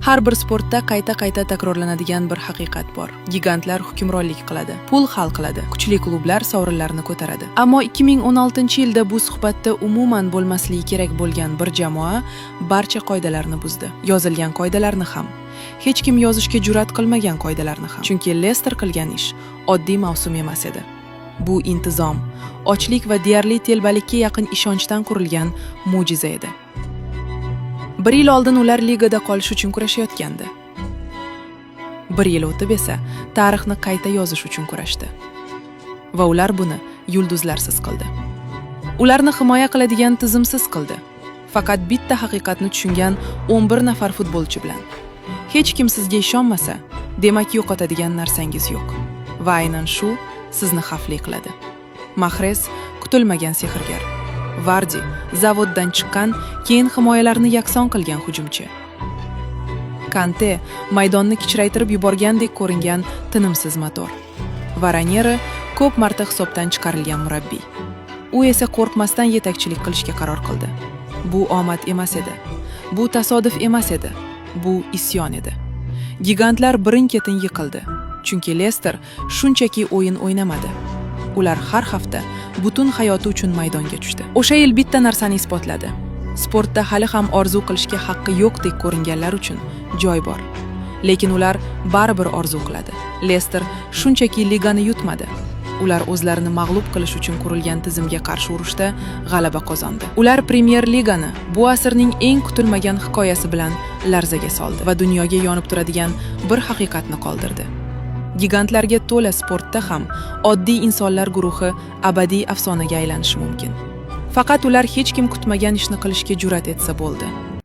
Har bir sportda qayta-qayta takrorlanadigan bir haqiqat bor. Gigantlar hukmronlik qiladi, pul hal qiladi, kuchli klublar sovrinlarni ko'taradi. Ammo 2016-yilda bu suhbatda umuman bo'lmasligi kerak bo'lgan bir jamoa barcha qoidalarni buzdi. Yozilgan qoidalarni ham, hech kim yozishga jur'at qilmagan qoidalarni ham. Chunki Lester qilgan ish oddiy mavsum emas edi. Bu intizom, ochlik va deyarli telbalikka yaqin ishonchdan qurilgan mo'jiza edi. Bir yil oldin ular ligada qolish uchun kurashayotgandi. Bir yil o'tib esa tarixni qayta yozish uchun kurashdi. Va ular buni yulduzlarsiz qildi. Ularni himoya qiladigan tizimsiz qildi. Faqat bitta haqiqatni tushungan 11 nafar futbolchi bilan. Hech kim sizga ishonmasa, demak, yo'qotadigan narsangiz yo'q. Va aynan shu sizni xavfli qiladi. Mahrez kutilmagan sehrgar. Vardi zavoddan chiqqan, keyin himoyalarni yakson qilgan hujumchi. Kante maydonni kichraytirib yuborgandek ko'ringan tinimsiz motor. Va Ranieri ko'p marta hisobdan chiqarilgan murabbiy. U esa qo'rqmasdan yetakchilik qilishga qaror qildi. Bu omad emas edi. Bu tasodif emas edi. Bu isyon edi. Gigantlar birin-ketin yiqildi. Chunki Lester shunchaki o'yin o'ynamadi. Ular har hafta butun hayoti uchun maydonga tushdi. O'sha yil bitta narsani isbotladi. Sportda hali ham orzu qilishga haqqi yo'qdek ko'ringanlar uchun joy bor. Lekin ular baribir orzu qiladi. Lester shunchaki ligani yutmadi. Ular o'zlarini mag'lub qilish uchun qurilgan tizimga qarshi urushda g'alaba qozondi. Ular Premyer Ligani bu asrning eng kutilmagan hikoyasi bilan larzaga soldi va dunyoga yonib turadigan bir haqiqatni qoldirdi. Gigantlarga to'la sportda ham oddiy insonlar guruhi abadiy afsonaga aylanishi mumkin. Faqat ular hech kim kutmagan ishni qilishga jur'at etsa bo'ldi.